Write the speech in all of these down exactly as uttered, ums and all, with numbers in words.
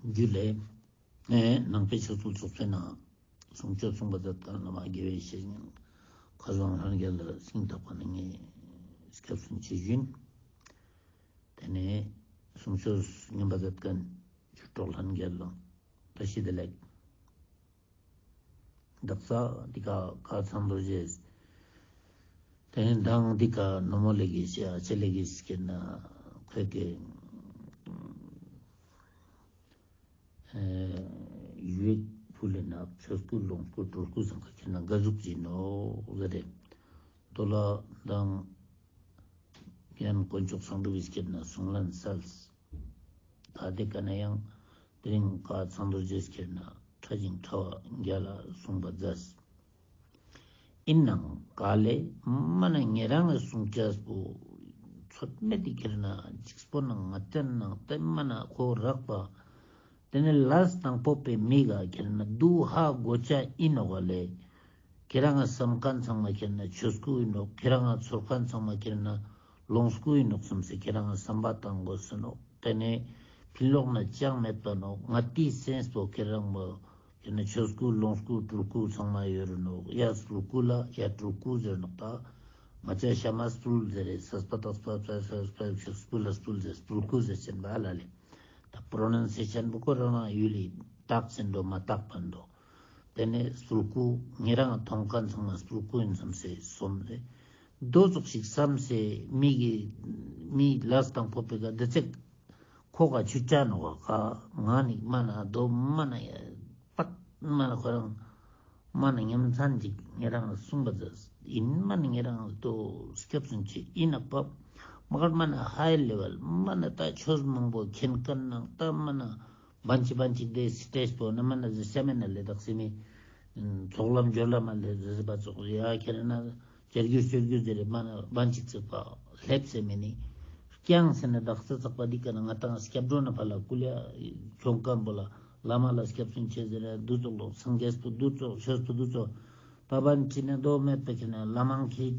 རྒྱུད་ལས། ནང་པའི་ཆོས་སྲོལ་ཚོགས་པའི་ནང་གསུང་ཆོས་གསུང་བ་མཛད་མཁན་བླ་མ་དགེ་བའི་བཤེས་གཉེན་མཁས་དབང་ལྷན་རྒྱས་ལ་སྙིང་ཐག་པ་ནས་ངས་སྐྱབས་སུ་མཆི་ཞུ་ཡིན། དེ་ནས་གསུང་ཆོས་ཉན་པ་མཛད་མཁན་ཆོས་གྲོགས་ལྷན་རྒྱས་ལ་བཀྲ་ཤིས་བདེ་ལེགས། དག་ས་འདི་ཀ་ཀ་ཚང་རྡོ་རྗེ། དེ་ནས་མདང་འདི་ཀ་ནོ་མོ་ལེ་གི་ཤེ་ཨ་ཅེ་ལེ་གི་སྐྱེ་ན་ཁོས་ཀྱི་ཡུལ་ཕུ་ལེ་ན་ཆོས་སྐུ་ལོངས་སྐུ་སྤྲུལ་སྐུ་ཚང་ཁ་ཁྱེར་ན་དགའ་ཟུག་ཅིག་ནོག་ཟེར་རེ། དོ་ལ་མདང་རྒན་དཀོན་མཆོག་ཚང་འགྲུབ་བི་སྐྱེ་ན་གསུང་ལན་སལ། ད་དེ་ཀ་ན་ཡང་དེ་རིང་ཀ་ཚང་རྡོ་རྗེ་སྐྱེ་ན་ཕྲ་ཞིང་ཕྲ་བ་རྒྱ་ལ་གསུངས་པ་མཛད། ཡིན་ནའང་ག་ལེ་མ་ན་ཉེ་རང་གི་གསུང་ཆས་པོ་ཚོད་མེད་དེ་ཁྱེར་ན་འཇིགས་པོ་ནང་ང་བསྟན་ནང་བསྟན་མ་ན་ཁོ་རག་པ། དེ་ནས་ལས་དང་པོ་པའི་མི་ག་ཁྱེར་ན་དུ་ཧ་གོ་ཆ་ཡིན་ནོག་ག་ལེ། ཁྱེད་རང་ང་བསམ་མཁན་ཚང་མ་ཁྱེར་ན་ཆོས་སྐུ་ཡིན་ནོག་ཁྱེད་རང་ང་ཚོར་མཁན་ཚང་མ་ཁྱེར་ན་ལོངས་སྐུ་ཡིན་ནོག་བསམ་སེ་ཁྱེད་རང་ང་བསམ་པ་བཏང་དགོས་སེ་ནོག་དེ་ནས་ཕྱིན་ལོག་ན་ཅང་མེད་པ་ནོག་ང་ཏིའི་སེམས་པོ་ཁྱེད་རང་མོ། ཡང་ན་ཆོས་སྐུ་ལོངས་སྐུ་སྤྲུལ་སྐུ་ཚང་མ་ཡོད་རུ་ནོག་ཡ་སྤྲུལ་སྐུ་ལ་ཡ་སྤྲུལ་སྐུ་ཟེར་ནོག་ད་ང་ཅག་ཤ་མ་སྤྲུལ་ཟེར་རེ་སས་པ་དག་སྤ་སྤ་སྤ་སྤ་ཆོས་སྐུ་ལ་སྤྲུལ་ཟེར་སྤྲུལ་སྐུ་ཟེར་ཆེན་པ་ཨ་ལ་ལེ། ད་པྲོ་ནན་སེ་ཤན་པོ་ཁོ་རང་རང་ཡུལ་ལི་དག་ཟེར་འགྲོ་མ་དག་པ་འགྲོ། དེ་ནས་སྤྲུལ་སྐུ་ཉེ་རང་མཐོང་མཁན་ཚང་མ་སྤྲུལ་སྐུ་ཡིན་བསམ་སེ་སོམ་རེ། རྡོ་ཙོགས་ཤིག་བསམ་སེ་མི་གི་མི་ལས་དང་པོ་པའི་ག་འདི་ཚེ་ཁོ་ག་ཆུ་ཆ་ནོ་ག་ང་ནི་མ་ན་རྡོ་མ་ན་ཡ་པད་མ་ན་ཁོ་རང་མ་ན་ཉམས་མཚན་ཅིག་ཉེ་རང་གསུངས་པ་ཟེར་ཡིན་མ་ན་ཉེ་རང་རྡོ་སྐྱབས་སུ་མཆི་ཡིན་ན་པ་མ་གར་མ་ན་ཧའི་ལེ་ཝལ་མ་ན་ད་ཆོས་མང་པོ་མཁྱེན་མཁན་ནང་ད་མ་ན་བན་ཅིག་བན་ཅིག་དེ་སི་ཊེཇ་པོ་ན་མ་ན་ཟེར་ཤ་མེ་ན་ལེ་དག་སེ་མི་ཚོགས་ལམ་སྦྱོར་ལམ་མ་ལེ་ཟེར་ཟེར་པ་ཙོགས་ཡ་ཁྱེར་ན་བཅར་རྒྱུ་བཅར་རྒྱུ་ཟེར་རེ་མ་ན་བན་ཅིག་ཚེ་པ་ལེབ་སེ་མེ་ནི་རྐྱང་སེ་ན་དག་ས་ཚག་པ་འདི་ཀ་ན་ང་ཏང་སྐྱབས་འགྲོ་ན་ཕ་ལ་ཀུ་ལེ་ཁྱོང་ཀམ་པོ་ལ་བླ་མ་ལ་སྐྱབས་སུ་མཆི་ཟེར་རེ་འདུ་ཚོགས་ལོ་སངས་རྒྱས་པོ་འདུ་ཚོགས་ཆོས་པོ་འདུ་ཚོགས་ད་བན་ཅིག་ན་རྡོ་མེད་པ་ཁྱེར་ན་བླ་མ་མཁྱེན་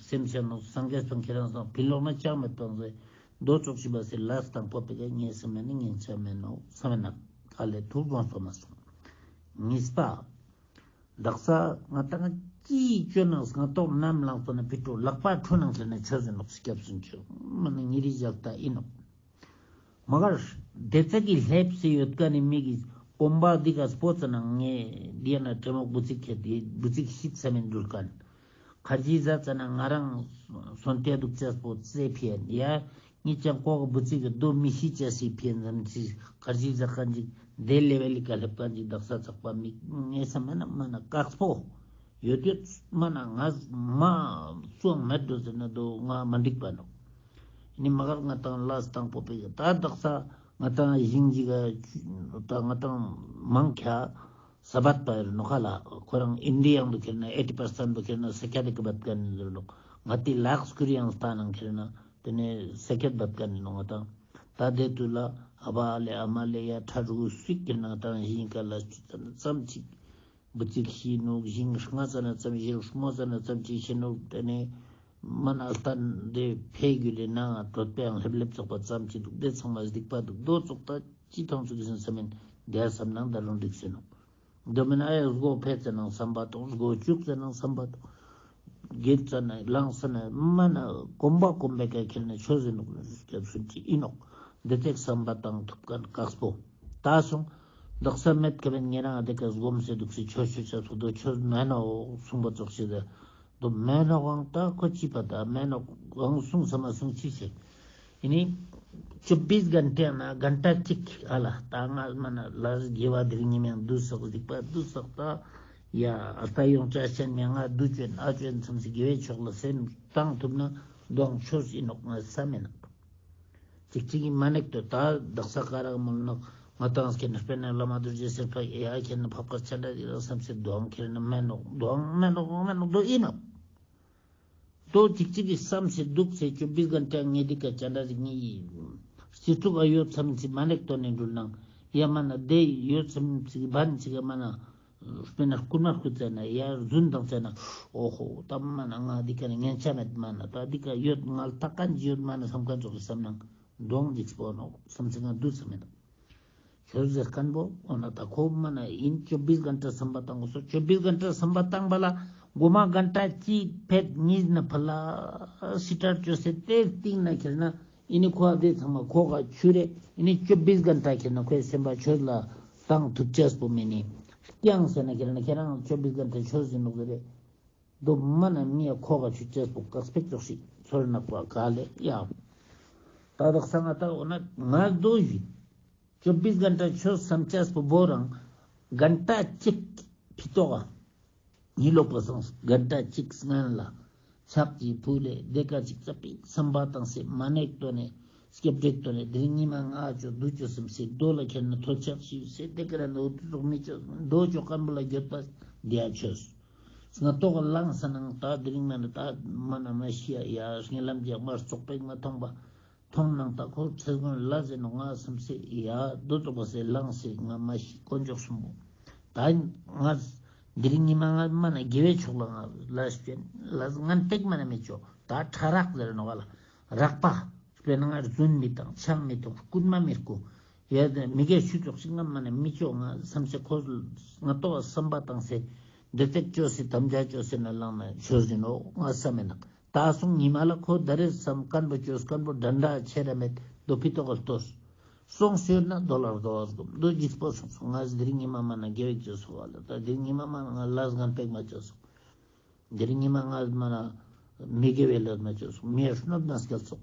སེམས་ཤར་ནོག་སངས་རྒྱས་པ་མཁྱེན་རང་སོང་ཕི་ལོག་ན་ཅང་མེད་པ་ཟེར། རྡོ་ཙོགས་ཤིག་པ་སེ་ལས་དང་པོ་པའི་ཀ་ངེས་སེ་མེད་ན་ཉན་ཆ་མེད་ནོག་བསམ་མེད་ན་ག་ལེ་ཐུགས་དགོངས་སོ་མ་སོང་། གཉིས་པ། དག་ས་ང་ཏང་ཅིའི་ཅོ་ནང་ང་ཏོག་ནམ་ལངས་པ་ན་ཕི་ཏོ་ལག་པ་འཁྲུ་ནང་ཟེར་ན་ཆོས་ཟེར་ནོག་སྐྱབས་སུ་མཆི་མ་ན་ཉེ་རི་ཞག་ད་ཡིན་ནོག་མ་གར་དེ་ཚ་གི་ལེབ་སེ་ཡོད་ཀ་ནི་མི་གི་གོམ་པ་འདི་ག་སྤོ་ཙ་ན་ངས་འདི་ཡ་ན་ཏྲེ་མོག་བུ་ཚིག་ཁྱེར་ཏེ་བུ་ཚིག་ཤིག་ས་མིན་འགྲུལ་ཀན། ཁར་ཇི་ཟ་ཙ་ན་ང་རང་སོན་ཏེ་དུག་ཅེས་པོ་ཙེ་ཕིན་ཡ། ངི་ཅང་ཀོག་བུ་ཚིག་གི་རྡོ་མི་ཤི་ཅེས་སི་ཕིན་ཙམ་ཅི་ཁར་ཇི་ཟ་ཀན་ཅིག་དེ་ལེ་ཝལ་ལི་ཀ་ལེབ་ཀན་ཅིག་དག་ས་ཚག་པ་མི་ངེས་ས་མེད་ན་མ་ན་ཀག་སྤོ་ཡོད་ཡོད་མ་ན་ང་མ་སོང་མེད་འགྲོ་ཟེར་ན་དོ་ང་མ་འགྲིག་པ་ནོག་ནི་མ་གར་ང་ཏང་ལས་དང་པོ་པའི་ད་དག་ས་ང་ཏང་ཞིང་ཅིག་ག་ད་ང་ཏང་མང་ཁྱ་ས་བད་པ་ཡོད་ནོག་ཁ་ལ་ཁོ་རང་ཨིན་དི་ཡང་དུ་ཁྱེར་ན་ཨེ་ཊི་པར་སེན་ཊི་དུ་ཁྱེར་ན་ས་ཁྱ་དི་ཀ་བད་ཀན་ནི་ཟེར་ནོག་ང་ཏི་ལག་སྐུར་ཡང་སྟ་ནང་ཁྱེར་ན་དེ་ནས་ས་ཁྱ་བད་ཀན་ནི་ནོག་ང་ཏང་ད་དེ་དུ་ལ་ཨ་བ་ལེ་ཨ་མ་ལེ་ཡ་ཁྲ་རུ་སུག་ཁྱེར་ན་ང་ཏང་ཞིང་ཁ་ལ་ཙམ་ཅིག་བུ་ཚིག་ཤི་ནུག་ཞིང་སྔ་ཙ་ན་ཙམ་ཞིང་སྨོ་ཙ་ན་ཙམ་ཅིག་ཤི་ནུག་དེ་ནས་མ་ན་ལྟ་འདི་ཕེ་གུ་ལི་ནང་ང་དོད་པའང་ལྷེབ་ལྷེབ་ཚོགས་པ་ཙམ་ཅིག་འདུག་དེ་ཚང་མ་སྡིག་པ་འདུག་རྡོ་ཙོགས་ད་ཅི་ཐང་ཚུགས་ཟིན་ས་མིན་དེ་བསམ་ནང་ད་རུང་འགྲིག་ཟིན་ནོག་དོ་མིན་ཨ་ཡ་སྒོ་ཕེ་ཙ་ནང་བསམ་པ་དང་སྒོ་བཅུག་ཙ་ནང་བསམ་པ་དང་། རྒྱལ་ཙ་ན་ལངས་ས་ན་མ་ན་གོམ་པ་གོམ་པའི་ཀ་ཁྱེར་ན་ཆོས་ཟེར་ནོག་སྐྱབས་སུ་མཆི་ཨིན་ནོག་འདི་ཚེ་བསམ་པ་བཏང་ཐུབ་མཁན་ཀག་སྤོ། ད་སོང་། དག་ས་མེད་ཁ་བན་ཉེ་རང་ཨ་དེ་ཀ་སྒོམ་སེ་འདུག་སེ་ཆོས་ཆོས་ཆ་ཐུག་དོ་ཆོས་མེན་ནོག་གསུངས་པ་ཙོགས་ཤིག་དོ་མེན་ནོག་ཨང་ད་ཁོ་ཅི་པ་ད་མེན་ནོག་ཨང་གསུངས་ས་མ་གསུངས་ཅི་ཆེ། ཡིན་ནི། ཅོ་བིས་གན་ཊ་ན་གན་ཊ་གཅིག་ཨ་ལ་ད་ང་མ་ན་ལ་དགེ་བ་འདིར་ཉི་མའང་དུ་སོག་སྡིག་པ་དུ་སོག་ད། ཡ་ཨ་ལྟ་ཡོང་བྱ་ཆེན་མེ་ང་དུ་ཅོན་ཨ་ཅོན་ཚམ་སི་དགེ་བའི་ཕྱོགས་ལ་སེམས་བཏང་ཐུབ་ན་གདོང་ཆོས་ཨིན་ནོག་ང་ས་མེ་ན། ཅིག་ཅིག་གི་མ་ནེག་ཏོ་ད་དག་ས་ཀ་རག་མོལ་ནོག་ང་ཏང་སྐྱེ་ན་སྤེར་ན་བླ་མ་རྡོ་རྗེ་སེམས་དཔའ་ཡ་ཁྱེར་ན་ཕབ་ཀ་ཆ་འདྲ་ཡི་རང་བསམ་སེ་གདོང་ཁྱེར་ན་མེ་ནོག་གདོང་མེ་ནོག་མེ་ནོག་དོ་ཨིན་ནོག་དོ་ཅིག་ཅིག་གི་བསམ་སེ་འདུག་སེ་ཅོ་བིས་གན་ཊ་ངེ་འདི་ཀ་ཅ་འདྲ་ཟིག་ངེ་ཡི་སྤྱི་ཚོགས་ཨ་ཡོད་བསམ་སེ་མ་ནེག་ཏོ་ནེ་འགྲུལ་ནང་ཡ་མ་ན་དེ་ཡོད་བསམ་སེ་བན་ཅིག་ག་མ་ན་སྤེར་ན་རྐུན་མ་རྐུ་ཙ་ན་ཡ་རྫུན་བཏང་ཙ་ན་ཨོ་ཧོ་ད་མ་ན་ང་འདི་ཀ་ནེ་ངན་ཆ་མེད་མ་ན་ད་འདི་ཀ་ཡོད་ང་ལ་ཐག་ཀན་ཅི་ཡོད་མ་ན་བསམ་ཀན་ཙོགས་སི་བསམ་ནང་གདོང་འཇིགས་པོ་ནོག་བསམ་སེ་ང་འདུག་ས་མེད་ནོག་ཆོས་ཟེར་ཁན་བོ་འོ་ན་ད་ཁོ་མ་ན་ཨིན་ཅོ་བིས་གན་ཊ་སམ་པ་ཏང་གོས་སོ། ཅོ་བིས་གན་ཊ་སམ་པ་ཏང་པ་ལ་གོ་མ་གན་ཊ་ཅིག་ཕེད་ཉིས་ན་ཕ་ལ་སི་ཊར་ཅོས་སེ་ཏེ་སྟིང་ན་ཁྱེར་ན་ཨི་ནི་ཁོ་ཨ་དེ་ཚང་མ་ཁོ་ག་ཆུ་རེ་ཨི་ནི་ཅོ་བིས་གན་ཊ་ཁྱེར་ན་ཁོའི་སེམས་པ་ཆོས་ལ་ཏང་ཐུབ་ཅེས་པོ་མེ་ནི་རྐྱང་ཟེར་ན་ཁྱེར་ན་ཁྱེ་རང་ཅོ་བིས་གན་ཊ་ཆོས་ཟེར་ནོག་ཟེར་རེ། དོ་མ་ན་མི་ཡ་ཁོ་ག་ཆུ་ཅེས་པོ་ཀག་སྤེ་ཅོག་ཤིག་ཚོར་ནག་པ་ག་ལེ་ཡ། ད་དག་ས་ང་ད་འོ་ན་ང་དོ་ཡིན། ཅོ་བིས་གན་ཊ་ཆོས་སམ་ཅེས་པོ་བོ་རང་གན་ཊ་ཅིག་ཕི་ཏོག་ག་ཉི་ལོག་པ་སང་གན་ཊ་ཅིག་སྔན་ལ་ཕྱག་ཅིག་ཕུལ་ལེ་དེ་ཀ་ཅིག་ཙ་པིག་སམ་པ་ཏང་སེ་མ་ནེག་ཏོ་ནེ་སྐྱབས་འགྲིག་ཏོ་ནེ་དེ་རིང་ཉི་མ་ང་ཅོ་དུ་ཅོ་སམ་སེ་དོ་ལ་ཁྱེར་ན་ཐོལ་ཆག་ཤིག་སེ་དེ་ཀ་ར་ནོ་དུ་ཙོག་མི་ཅོ་དོ་ཅོ་ཁན་བོ་ལ་འགྱོད་པ་དེ་ཡ་ཆོས། ང་ཏོག་ལངས་ས་ནང་ད་དེ་རིང་མ་ན་ད་མ་ན་མ་ཤི་ཡ་ཡ་སྙེ་ལམ་རྒྱག་མ་ཙོག་པེག་མ་མཐོང་པ། མཐོང་ནང་ད་ཁོ་ཚེ་སྒོམ་ལ་ཟེར་ནོ་ང་སམ་སེ་ཡ་དོ་ཙོག་པ་སེ་ལངས་སེ་ང་མ་ཤི་དཀོན་མཆོག་གསུམ་པོ། ད་ང་དེ་རིང་ཉི་མ་ང་མ་ན་དགེ་བའི་ཕྱོགས་ལ་ང་ལ་སྤྱན་ལ་ང་ཏེག་མ་ན་མི་ཅོ་ད་ཕྲ་རགས་ཟེར་ནོ་ག་ལ་རགས་པ། དཔེར་ན་ང་རྫུན་མི་ཏང་ཆང་མི་ཏོག་རྐུན་མ་མི་རྐུ། ཡ་མི་དགེ་བཅུ་ཙོགས་ཤིག་ང་མ་ན་མི་ཅོ་ང་སམ་སེ་ཁོ་ང་ཏོག་སམ་པ་ཏང་སེ་འདི་ཏེག་ཅོས་སེ་དམ་བཅའ་ཅོས་སེ་ན་ལངས་ན་ཆོས་ཟེར་ནོ་ང་སམ་མེ་ནག་ད་སོང་ཉི་མ་ལ་ཁོ་ད་རེས་སམ་ཁན་བོ་ཅོས་ཁན་བོ་འདྲ་འདྲ་ཆེ་ར་མེད་དོ་ཕི་ཏོག་ག་ལྟོས། སོང་ཤོར་ན་དོ་ལར་དོ་བ་སྒོམ་དོ་འཇིགས་པོ་སོང་སོང་ང་དེ་རིང་ཉི་མ་མ་ན་དགེ་བའི་ཅོས་སོ་བ་ལ་ད་དེ་རིང་ཉི་མ་མ་ན་ང་ལ་སྒང་པེག་མ་ཅོས་སོང་། དེ་རིང་ཉི་མ་ང་མ་ན་མི་དགེ་བའི་ལས་མ་ཅོས་སོང་། མི་གནོད་ན་སྐྱལ་ཙོག་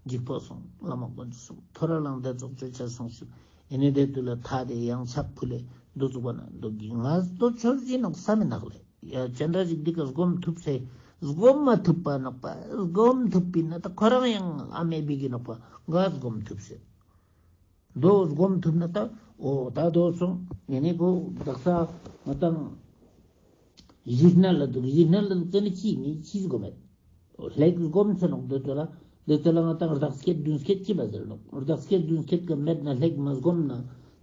འཇིགས་པོ་སོང་བླ་མ་དཀོན་མཆོག་གསུམ་ཐོ་ར་ལང་དེ་ཙོག་ཅོ་ཆ་སོང་ཞིག་ཨེ་ནེ་དེ་དུས་ལ་ཐ་དེ་ཡང་ཕྱག་ཕུལ་ལེ་དོ་ཙོག་པ་ན་དོ་གི་ང་དོ་ཆོས་ཟེར་ནོ་སམ་མེ་ནག་ལེ། ཡ་ཅན་དྲ་ཞིག་འདི་ཀ་སྒོམ་ཐུབ་སེ་སྒོམ་མ་ཐུབ་པ་ནོག་པ། སྒོམ་ཐུབ་པིན་ན་ད་ཁོ་རང་ཡང་ཨ་མེ་བི་གི་ནོག་པ་ང་སྒོམ་ཐུབ་སེ། དོ་སྒོམ་ཐུབ་ན་ད་འོ་ད་དོ་སོང་ཡ་ནི་གོ་དག་ས་ང་དང་ཡིག་ན་ལ་དུག་ཡིག་ན་ལ་དུག་ཙེ་ནི་ཅི་ནི་ཅི་སྒོམ་མེད། ལྷེག་སྒོམ་ཚེ་ནོག་དོ་ཚོ་ལ་དོ་ཚོ་ལ་ང་དང་རྟགས་བསྐྱེད་བདུན་བསྐྱེད་ཅི་བ་ཟེར་ནོག་རྟགས་བསྐྱེད་བདུན་བསྐྱེད་ཀ་མེད་ན་ལྷེག་མ་སྒོམ་ན་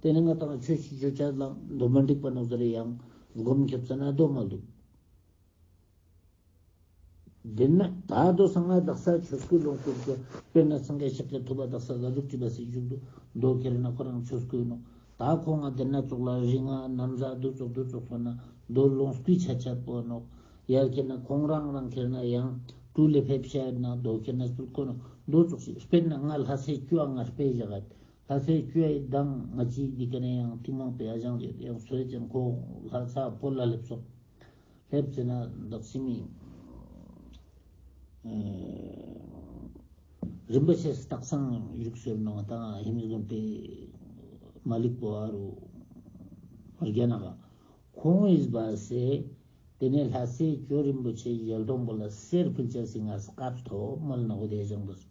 དེ་ནི་ང་དང་ཆོས་ཤིག་ཆོས་ཆ་ལ་དོ་མ་འགྲིག་པ་ནོག་ཟེར་ཡང་སྒོམ་ཁྱབ་ས་ན་དོ་མ་དུག་དེ་ན་ད་དོ་སང་ང་དག་ས་ཆོས་སྐུ་ལོངས་སྐུ་ཟེར་དཔེར་ན་སངས་རྒྱས་ཤཱཀྱ་ཐུབ་པ་དག་ས་ལ་ལུག་ཅི་བ་སི་བཞུགས་དུག་དོ་ཁྱེར་ན་ཁོ་རང་ཆོས་སྐུ་ནོག་ད་ཁོང་ང་དེ་ན་ཙོགས་ལ་རིགས་ལྔ་ན་བཟའ་དུ་ཙོགས་དུ་ཙོགས་སོང་ན་དོ་ལོངས་སྐུའི་ཆ་ཆད་པོ་ནོག་ཡར་ཁྱེར་ན་ཁོང་རང་རང་ཁྱེར་ན་ཡང་ཀྲུ་ལེ་ཕེབས་ཤ་ཡོད་ན་དོ་ཁྱེར་ན་སྤུལ་ཁོ་ནོག་དོ་ཙོགས་ཤིག་དཔེར་ན་ང་ལྷ་སའི་ཅུ་བ་ང་དཔེ་བཞག་ག་ལྷ་སའི་ཅུ་བའི་མདང་ང་ཅི་འདི་ཀ་ནས་ཡང་ཐིག་མང་པའི་ཨ་ཞང་རེད་ཡང་སོ་རེ་ཅན་ཁོ་ལྷ་ས་བོད་ལ་སླེབས་སོང་། ལྷེབ་ཙེ་ན་བདག་སེམས་མི་རིན་པོ་ཆེ་སྟག་ཚང་བཞུགས་ཟེར་ནོག་ང་དང་ཧེ་མི་དགོན་པའི་མ་ལིག་པོ་ཨ་རུ་རྒྱ་ནག་ཁོང་ཨིས་བ་སེ་དེ་ནས་ལྷ་སའི་ཇོ་རིན་པོ་ཆེ་ཞལ་གདོང་པོ་ལ་གསེར་ཕུལ་ཆ་སི་ང་སྐབས་ཐོག་མོལ་ན་གོ་དེ་ཞང་བ་སོ།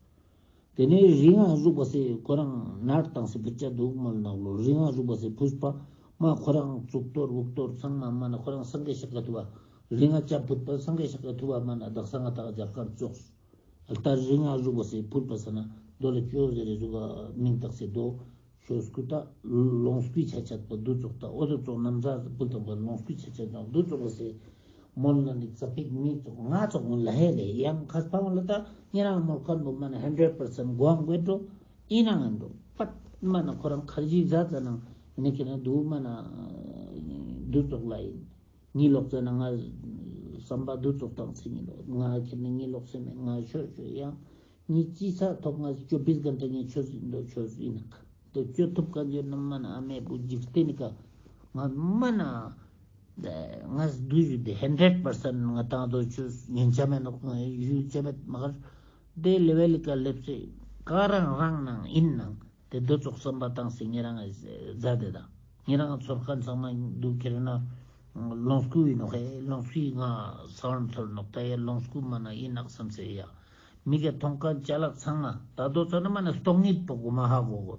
དེ་ནས་རིགས་ལྔ་བཞུགས་པ་སེ་ཁོ་རང་ནར་བཏང་སེ་ཕུལ་ཆ་དུག་མོལ་ནག་ལོ། རིགས་ལྔ་བཞུགས་པ་སེ་ཕུལ་པ་མ་ཁོ་རང་གཙུག་ཏོར་འུག་ཏོར་ཚང་མ་མ་ན་ཁོ་རང་སངས་རྒྱས་ཤཱཀྱ་ཐུབ་པ་རིགས་ལྔ་ཆ་ཕུལ་པ་སངས་རྒྱས་ཤཱཀྱ་ཐུབ་པ་མ་ན་དག་ས་ང་དག་རྒྱབ་ཁར་ཙོགས། ཨ་ལྟར་རིགས་ལྔ་བཞུགས་པ་སེ་ཕུལ་པ་ས་ན་དོ་ལ་ཅོ་ཟེར་རེ་བཞུགས་པ་མིང་བཏགས་སེ་དོ་ཆོས་སྐུ་ད་ལོངས་སྐུའི་ཆ་ཆད་པ་དུ་ཙོགས་ད་འོ་དོ་ཙོགས་ན་བཟའ་ཕུལ་དང་པ་ལོངས་སྐུའི་ཆ་ཆད་དང་དུ་ཙོགས་པ་སེ། མོལ་ན་ནི་ཙ་པིག་མི་ཙོགས་ང་ཙོགས་མོལ་ལ་ཧེ་ལེ་ཡང་ཁ་སྤང་ལ་ད་ཉེ་རང་མོལ་ཁན་བོ་མ་ན་ཧན་ཌེཌ་པར་སེན་གོའང་གོ་འགྲོ་ཨིན་ནའང་འགྲོ་པད་མ་ན་ཁོ་རང་ཁར་ཇི་ཟ་ཙ་ན་ནི་ཁེ་ན་དུ་མ་ན་དུ་ཙོགས་ལ་ཨིན་ཉི་ལོག་ཙ་ན་ང་སམ་པ་དུ་ཙོགས་ཏང་སེ་ཉི་ལོག་ང་ཁེ་ན་ཉི་ལོག་སེ་མེ་ང་ཆོས་ཆོས་ཡང་ཉི་ཅི་ས་ཐོབ་ང་ཅོ་བིས་གན་ཊ་ཉི་ཆོས་ཨིན་དོ་ཆོས་ཨིན་ནག་དོ་ཅོ་ཐུབ་ཀ་ཡོད་ན་མ་ན་ཨ་མའི་བུ་འཇིག་རྟེན་ནི་ཀ་ང་མ་ན་ང་དུ་ཞུ་དེ་ཧན་ཌེཌ་པར་སེན་ང་ཏང་དོ་ཆོས་ཉན་ཆ་མེད་ནོག་ང་ཞུ་ཆ་མེད་མ་གར་དེ་ལེ་ཝལ་ལི་ཀ་ལེབ་སེ་ཀ་རང་རང་ནང་ཨིན་ནང་དེ་དོ་ཙོགས་སམ་པ་ཏང་སེ་ཉེ་རང་ཟ་དེ་དང་ཉེ་རང་ཚོར་ཁན་ཚང་མ་དུ་ཁེ་རེ་ན་ལོངས་སྐུ་ཨིན་ནོག་ཧེ་ལོངས་སྐུའི་ང་ས་བོན་ཚོར་ནོག་ད་ཡ་ལོངས་སྐུ་མ་ན་ཨིན་ནག་སམ་སེ་ཡ། མི་ག་ཐོང་ཁན་ཅ་ལག་ཚང་མ་ད་དོ་ཚོ་ན་མ་ན་སྟོང་ཉིད་པོ་གོ་མ་ཧ་གོ་གོ།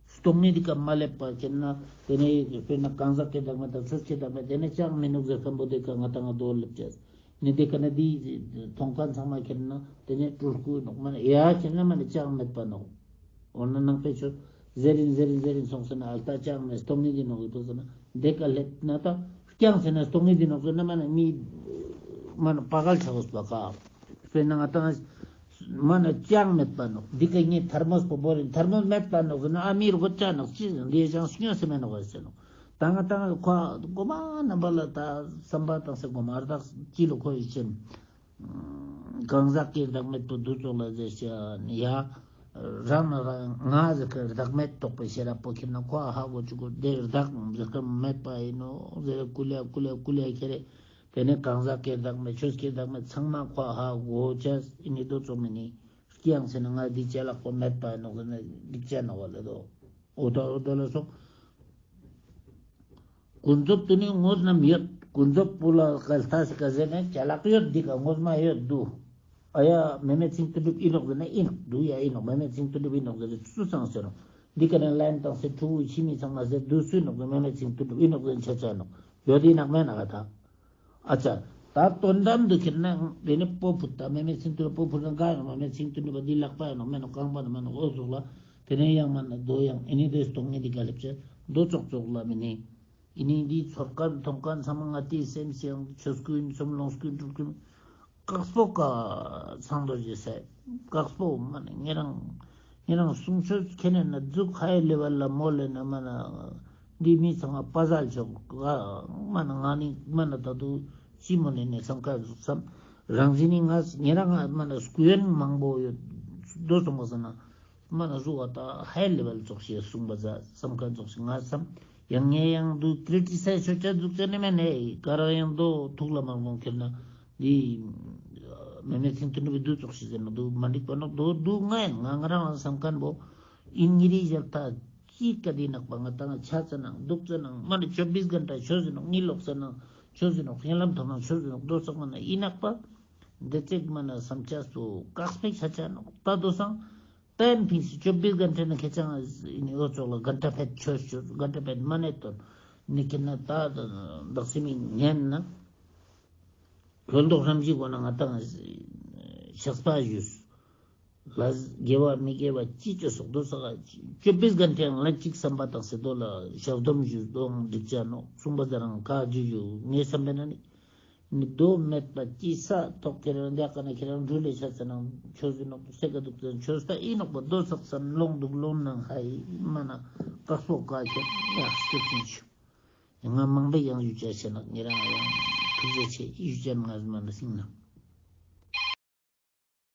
སྟོང་ཉིད་དི་ཀ་མ་ལེབ་པ་ཁེ་ན་དེ་ནེ་དཔེར་ན་གང་ཟག་གི་བདག་མེད་དང་ཆོས་ཀྱི་བདག་མེད་དེ་ནེ་ཅང་མི་ནུག་ཟེར་ཁན་བོ་དེ་ཀ་ང་ཏང་ང་དོ་ལེབ་ཅེས་ནི་དེ་ཀ་ན་དི་ཐོང་ཁན་ཚང་མ་ཁེ་ན་དེ་ནེ་སྤྲུལ་སྐུ་ནོག་མ་ན་ཡ་ཁེ་ན་མ་ན་ཅང་མེད་པ་ནོག་འོ་ན་ནང་པའི་ཆོས་ཟེར་རིན་ཟེར་རིན་ཟེར་རིན་སོང་སེ་ན་ཨལ་ཏ་ཅང་མེད་སྟོང་ཉིད་དི་ནོག་ཡོད་པ་སེ་ན་དེ་ཀ་ལེབ་ན་ད་རྐྱང་སེ་ན་སྟོང་ཉིད་དི་ནོག་ཟེར་ན་མ་ན་མི་མ་ན་པ་གལ་ཆ་གོས་པ་ཀ་དཔེར་ན་ང་ཏང་ མ་ན་ཅང་མེད་པ་ནོག། འདི་ཀ་ངའི་ཐར་མོས་པོ་བོར་ཡིན། ཐར་མོས་མེད་པ་ནོག་ཟེར་ན་ཨ་མི་རུ་གོ་ཅ་ནོག་ཅི་ཟེར་འདི་ཅང་སྨྱོ་སེ་མེད་ནོག་ཟེར་ནོག། ད་ང་ད་ཁོ་གོ་མ་རྣམ་པ་ལ་ད་བསམ་པ་བཏང་སེ་གོ་མ་ར་དག་ཅི་ལོ་ཁོ་ཡི་ཅན། གང་ཟག་གི་བདག་མེད་པོ་འདུ་ཚོགས་ལ་ཟེར་ཤ་ཡ། རང་ན་རང་ང་ཟེར་ཁ་བདག་མེད་རྟོགས་པའི་ཤེས་རབ་པོ་ཁྱེར་ན་ཁོ་ཧ་གོ་ཅུག་གོ། དེ་བདག་ཟེར་ཁ་མེད་པ་ཡིན་ནོ་ཟེར་ཀུ་ལེ་ཀུ་ལེ་ཀུ་ལེ་ཁྱེར་རེ། དེ་ནས་གང་ཟག་གི་བདག་མེད་ཆོས་ཀྱི་བདག་མེད་ཚང་མ་ཁོ་ཧ་གོ་ཅས་ཨི་ནི་འདུ་ཚོགས་མི་ནི་སྐྱེ་ཡང་ཟེར་ན་ང་འདི་ཅ་ལག་པོ་མེད་པ་ཡིན་ནོ་ཟེར་ན་འདི་ཅ་ནོ་བ་ལེ་དོ། འོ་ད་འོ་ད་ལ་སོགས། ཀུན་རྫོབ་ཏུ་ནི་དངོས་རྣམས་ཡོད། ཀུན་རྫོབ་པོ་ལ་ག་ལྟ་སི་ཀ་ཟེར་ན་ཅ་ལག་ཡོད་འདི་ཀ་དངོས་མ་ཡོད་དུ། ཨ་ཡ་མེ་མེ་ཚིག་ཏུ་གྲུབ་ཨིན་ནོག་ཟེར་ན་ཨིན་ནོག། དུ་ཡ་ཨིན་ནོག། མེ་མེ་ཚིག་ཏུ་གྲུབ་ཨིན་ནོག་ཟེར་ན་སུ་ཚང་ཟེར་ནོག། འདི་ཀ་ནས་ལན་བཏང་སེ་ཕྲུ་གུ་ཕྱི་མི་ཚང་མ་ཟེར་དུ་སུ་ཨིན་ནོག་ཟེར་མེ་མེ་ཚིག་ཏུ་གྲུབ་ཨིན་ནོག་ཟེར་ཆ་ཆ་ནོག། ཡོད་ཨིན་ནག་མེན་ནག་ད། ཨ་ཅག་ད་དོན་དམ་དུ་ཁྱེར་ན་དེ་ནི་པོ་ཕུད་ད་མེ་མེ་ཚིག་ཏུ་གྲུབ་པོ་ཕུད་ན་ག་ཡོང་མེ་མེ་ཚིག་ཏུ་གྲུབ་པ་འདི་ལག་པ་ཡོང་མེ་ནོག། རྐང་པ་ནི་མེ་ནོག། འོ་ཟུག་ལ། དེ་ནས་ཡང་མ་ན་དོ་ཡང་ཨི་ནི་དེ་སྟོང་ངེ་འདི་ག་ལེབ་ཅེ་དོ་ཙོག་ཙོག་ལ་མི་ནི། ཨི་ནི་འདི་ཚོར་ཁན་མཐོང་ཁན་ཚང་མ་ང་ཏི་སེམས་ཡང་ཆོས་སྐུ་ཡིན་སོམ་ལོངས་སྐུ་འགྲུལ་སྐུ་ཡིན། ཀགས་པོ་ཀ་ཚང་དོ་ཞེ་སེ། ཀགས་པོ་མ་ནི་ཉེ་རང་ཉེ་རང་གསུང་ཆོས་ཁྱེད་ནས་ན་འཛུགས་ཧའི་ལེ་ཝལ་ལ་མོལ་ལེ་ན་མ་ན་འདི་མི་ཚང་མ་པ་ཟལ་ཆོག་ག་མ་ན་ང་ནི་མ་ན་ད་དུ་ཅི་མོ་ནས་ནས་སམ་ཁ་འཛུགས་སམ། རང་བཞིན་ནི་ང་ཉེ་རང་ང་མ་ན་སྐུ་ཡོན་མང་པོ་ཡོད་དོ་སོང་བ་ཟེར་ན། མ་ན་གཟུགས་པ་ད་ཧའི་ལེ་ཝལ་ཙོགས་ཤིག་གསུངས་པ་ཟ་སམ་ཁ་ཙོགས་ཤིག་ང་སམ། ཡང་ངས་ཡང་དུ་ཀྲི་ཊི་སའི་ཆོས་ཆ་འཛུགས་ཆ་ནི་མེད་ནས་ག་རང་ཡང་དོ་ཐུགས་ལ་མ་དགོངས་ཁྱེར་ན་འདི་མེ་མེ་ཚིག་ཏུ་གྲུབ་པའི་དུ་ཙོགས་ཤིག་ཟེར་ན་དུ་མ་འགྲིག་པ་ནོག། དོ་དུ་ང་ཡང་ང་ང་རང་ལ་སམ་ཁན་པོ་ཨིན། ཉེ་རི་ཞལ་ད་ཅི་ཀ་དེ་ནག་པ་ང་ད་ང་ཆ་ཙ་ནང་དུག་ཙ་ནང་མ་ནི་ཆོ་བིས་གན་ཏ་ཆོས་ཟེར་ནོག། ཉི་ལོག་ཙ་ནང་ཆོས་ཟེར་ནོག། ཧྲེང་ལམ་ཐོག་ནང་ཆོས་ཟེར་ནོག། དོ་ཙོགས་མ་ན་ཨིན་ནག་པ། འདི་ཙེག་མ་ན་སམ་ཆ་སུ་ཀགས་པེ་ཆ་ཆ་ནོག། ད་དོ་སང་ཏན་ཕིང་སི་ཆོ་བིས་གན་ཏ་ན་ཁེ་ཅང་ཨིན་འོ་ཙོགས་ལ་གན་ཏ་ཕེད་ཆོས་ཆོས་གན་ཏ་ཕེད་མ་ནེ་དོན་ནི་ཁེ་ན་ད་དག་སེ་མི་ཉན་ན་ལོ་ཏོག་རམ་ཞིག་གོ་ན་ང་ཏང་ཤགས་པ་ཞུས། ལ་དགེ་བ་མི་དགེ་བ་ཅི་ཅོ་སོག་དོ་སོག་ཅོ་བིས་གན་ཏེ་ཡང་ལན་ཅིག་བསམ་པ་བཏང་སེ་དོ་ལ་ཞག་སྡོམ་ཞུས་དོ་འགྲིག་ཅ་ནོག། གསུངས་པ་ཟེར་རང་ཁ་ཇུ་ཇུ་ངས་བསམ་པས་ན་ནི་ནི་དོ་མེད་པ་ཅི་ས་ཐོག་ཁེ་རང་འདི་ཀ་ན་ཁེ་རང་འགྲུལ་ལས་ཆ་ཚ་ནང་ཆོས་ཟེར་ནོག་སེ་ཀ་དུག་ཚན་ཆོས་ས་ཨིན་ནོག་པ་དོ་སོག་སམ་ལོང་དུག་ལོང་ནང་ཧ་ཡི་མ་ན་ཀགས་པོ་ཀ་ཁེ་ཡ་སྐྱོད་ཚུན་ཆུ་ང་མང་པོ་ཡང་ཞུ་ཅ་ཆེ་ནོག། ཉེ་རང་ཡང་ཐུགས་རྗེ་ཆེ་ཞུ་ཅ་ང་མ་ན་སིང་ནང་།